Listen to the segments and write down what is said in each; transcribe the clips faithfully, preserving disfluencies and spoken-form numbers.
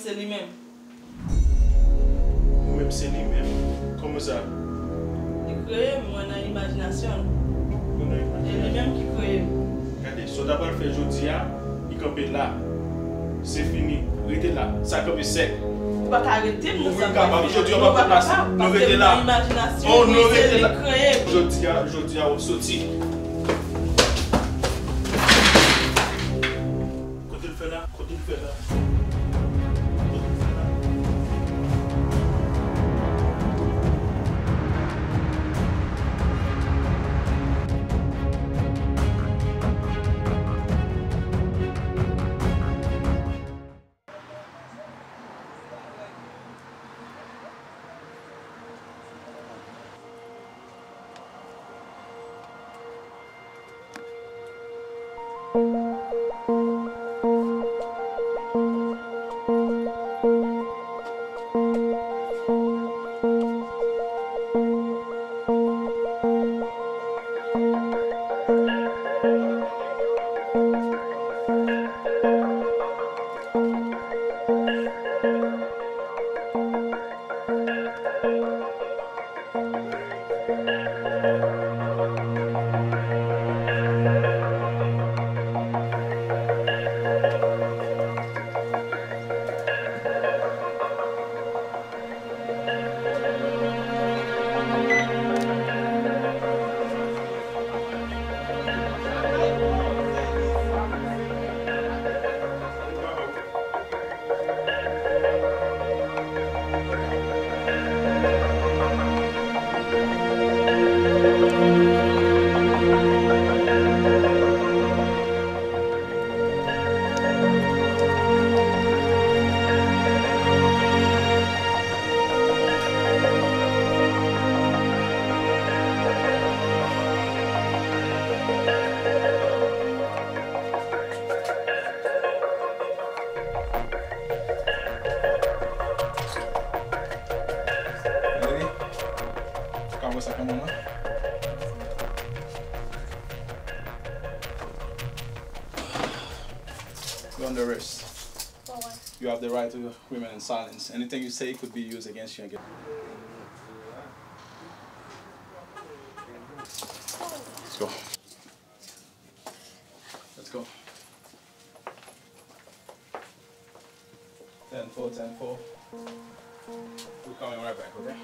Se li menm. Ou menm se li menm? Kòman sa? Li kreye m, mwen nan imajinasyon l. Ou nan imajinasyon? E li menm ki kreye m. Gade, sa w ta pral fè jodi a, li kanpe la. Se fini. Rete la. Sa kanpe sèk. Ou pa ka rete m nan sa. Ou menm kapab. Jodi a w pa pran plas. Nou rete la. Oh, nou rete la. Jodi a, jodi a, w ap soti. Kote l fè la? Kote l fè la? Kote l fè la? Lady, ou ka wè sa kanmenm, non? You're under arrest. For what? You have the right to remain in silence. Anything you say could be used against you again. Let's go. Let's go. Ten four, ten four. We're coming right back, okay?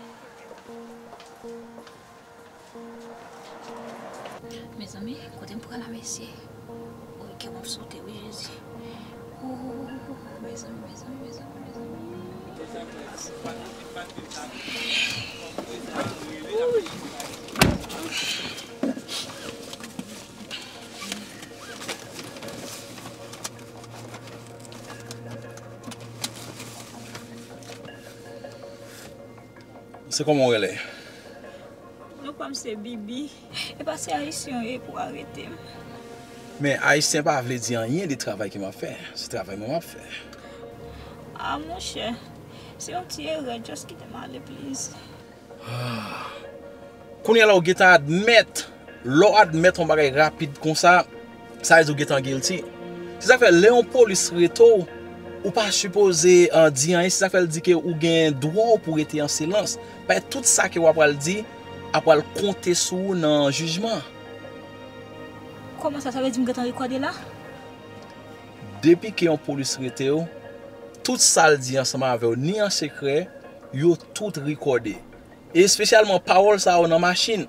Mezanmi, kote m pral la, mesye? Woy, kè m ap sote, wi, Jezi. Ooh, mezanmi, mezanmi, mezanmi, mezanmi. Se kòman w rele? Non pa m se Bibi. E pa se Ayisyen w ye pou arete m. Men Ayisyen pa vle di anyen de travay ke m ap fè. Se travay mwen m ap fè. Ah, monchè, se yon ti erè, just kite m ale, please. Kounye a la ou gentan admèt, lè w admèt yon bagay rapid konsa, sa vle di ou gentan guilty. Se sa k fè lè yon polis rete w, ou pa sipoze, ah, di anyen, se sa k fè l di ke ou gen dwa w pou rete an silans. Paske tout sa ke w apral di, apral konte sou ou nan jijman. Kòman sa, sa vle di m gentan rekòde la? Depi ke yon polis rete w, tout sa l di ansanm avè w, ni an sekrè, yo tout rekòde. E espesyalman pawòl sa yo nan machin,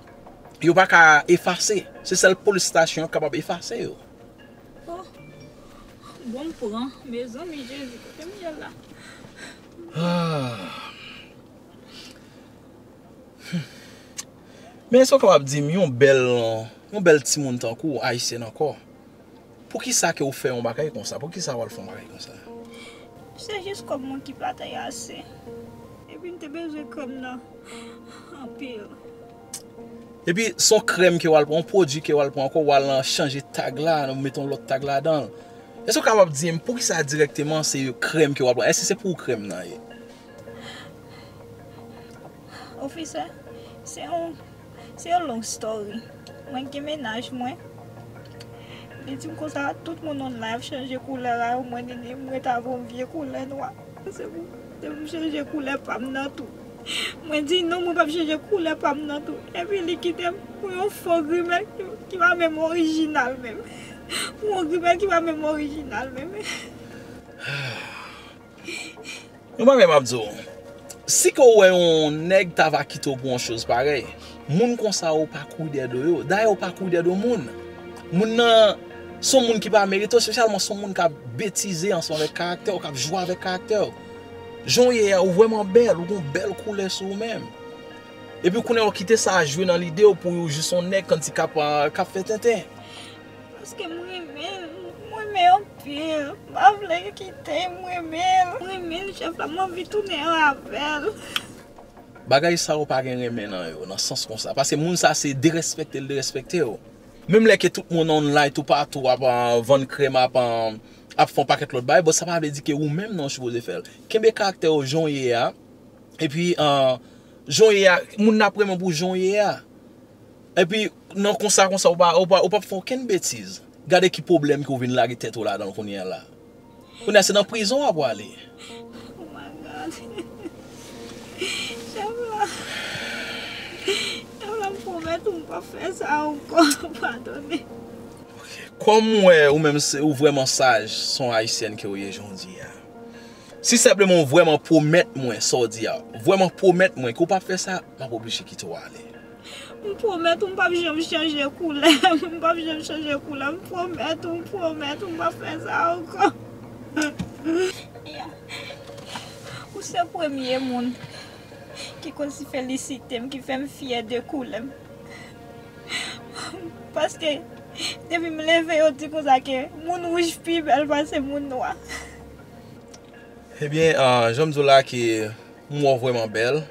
yo pa ka efase. Se sèl polis estasyon yo k kapab efase yo. Oh, bon m pran. Mezanmi, Jezi, kote m ye la? Ah. Men èske w kapab di m yon bèl, yon bèl timoun tankou w, ayisyèn ankò, poukisa ke w fè yon bagay konsa? Poukisa w al fè yon bagay konsa? Se jis kòb mwen ki pa t ase. Epi m te bezwen krèm nan anpil. Epi se yon krèm ke w al pran, yon pwodui ke w al pran ankò, w al chanje tag la, w mete yon lòt tag ladan l. Èske w kapab di m poukisa dirèkteman se krèm ke w al pran? Èske se pou w krèm nan ye? Ofisè, se yon, se yon long story. Mwen gen mennaj mwen. Li di m konsa, tout moun online ap chanje koulè a yo, mwen, li di m ret avè yon vye koulè nwa. Se pou, se pou m chanje koulè pa m nan tou. Mwen di non, mwen p ap chanje koulè pa m nan tou. Epi li kite m pou yon fo grimèl ki, ki pa menm orijinal menm. Pou yon grimèl ki pa menm orijinal menm. Yon bagay m ap di w. Si ke w wè yon nèg ta va kite w pou yon choz parèy, moun konsa yo pa kouri dèyè do yo. Dayè, yo pa kouri dèyè do moun. Moun nan se yon moun ki pa merite w, espesyalman se yon moun k ap betize ansanm avèk karaktè w, k ap jwe avèk karaktè w. Jan w ye a, ou vrèman bèl, ou gen yon bèl koulè sou ou menm. Epi kounye a, ou kite sa jwe nan lide w pou ou jis yon nèg kandika k ap, k ap fè tenten. Paske m renmen l, m renmen l anpil. M pa vle l kite m, m renmen l. M renmen l, chèf la, m anvi tounen avè l. Bagay sa yo pa gen renmen nan yo, nan sans konsa. Paske moun sa se derespekte l derespekte w. Menm lè ke tout moun online toupatou ap ah, vann krèm, ap, ah, ap fè yon pakèt lòt bagay, bon, sa pa vle di ke ou menm non ou sipoze fè l. Kenbe karaktè w jan w ye a, epi ah, jan w ye a, moun nan ap renmen w pou jan w ye a. Epi nan konsa konsa, ou pa, ou pa, ou p ap fè okenn betiz. Gade ki pwoblèm ke w vin lage tèt ou ladan l kounye a la. Kounye a se nan prizon w ap prale. Oh my God. Chèf la. Chèf la, m pwomèt ou m p ap fè sa ankò. Padone. Kòm m wè ou menm se, ou vrèman saj, se yon ayisyèn ke w ye jan w di a. Si senpleman w vrèman pwomèt mwen sa w di a, vrèman pwomèt mwen ke w p ap fè sa, m ap oblije kite w ale. M pwomèt ou m p ap janm chanje koulè. M p ap janm chanje koulè. M pwomèt ou, m pwomèt ou m p ap fè sa ankò. Ya. Ou se premye moun ki konn si felisite m, ki fè m fyè de koulè m. Paske depi m leve, yo di konsa ke moun wouj pi bèl pase moun nwa. Ebyen, ah, jan m di w la ke m wè w vrèman bèl.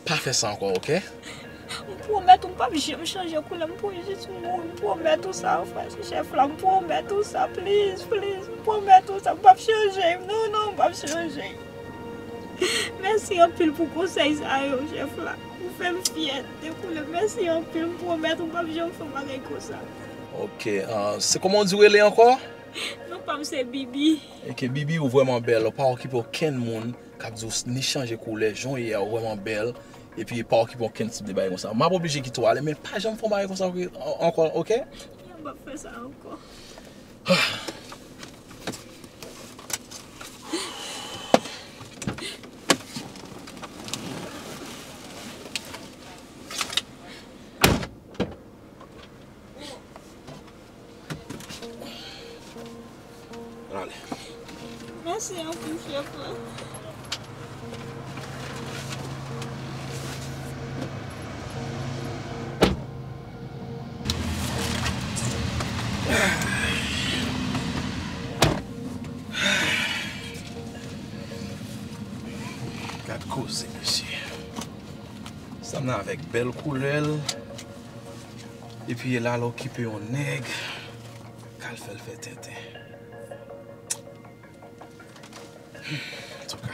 Pa fè sa ankò, oke? M pwomèt ou m p ap janm chanje koulè m pou jis moun. M pwomèt ou sa, frè, chèf la, m pwomèt ou sa, please, please, m pwomèt ou sa, m p ap chanje, non, non, m p ap chanje. Mèsi anpil pou konsèy sa yo, chèf la. Ou fè m fyè de koulè. Mèsi anpil, m pwomèt ou m p ap janm fè yon bagay konsa. Oke, ah, se kòman w di w rele ankò? Non pa m se Bibi. Oke, Bibi, ou vrèman bèl. Ou pa okipe okenn moun k ap di w ni chanje koulè, jan w ye a, ou vrèman bèl. Epi pa okipe okenn tip de bagay konsa. M ap oblije kite w ale, men pa janm fè yon bagay konsa ankò, oke? M p ap fè sa ankò. Ale. Mèsi anpil, chèf la. Gad koze, mesye. Sanble avèk bèl koulè l. Epi l al okipe yon nèg k al fè l fè tenten. Antouka.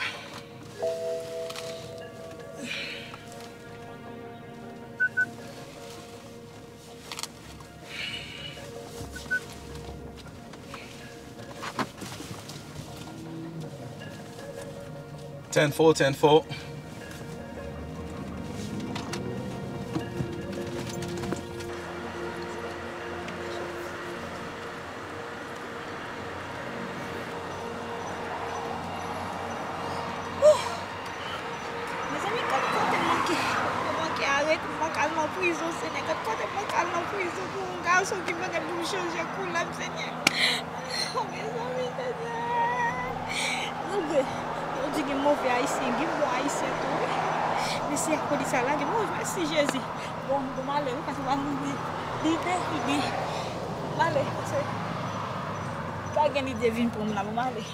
Ten four, ten four. Mezanmi, gad kote m manke, m manke arete, m manke al nan prizon, Senyè. Gad kote m manke al nan prizon pou yon gason ki mande pou m chanje koulè m, Senyè. Oh, mezanmi, Senyè. Malgre yo di gen move Ayisyen, gen bon Ayisyen tou, wi. Men se ak polis la lage m. Oh, mèsi, Jezi. Bon, bon, m ale, wi, paske m pa vin lide, lide. M ale, paske pa gen lide vin pran m la, bon, m ale.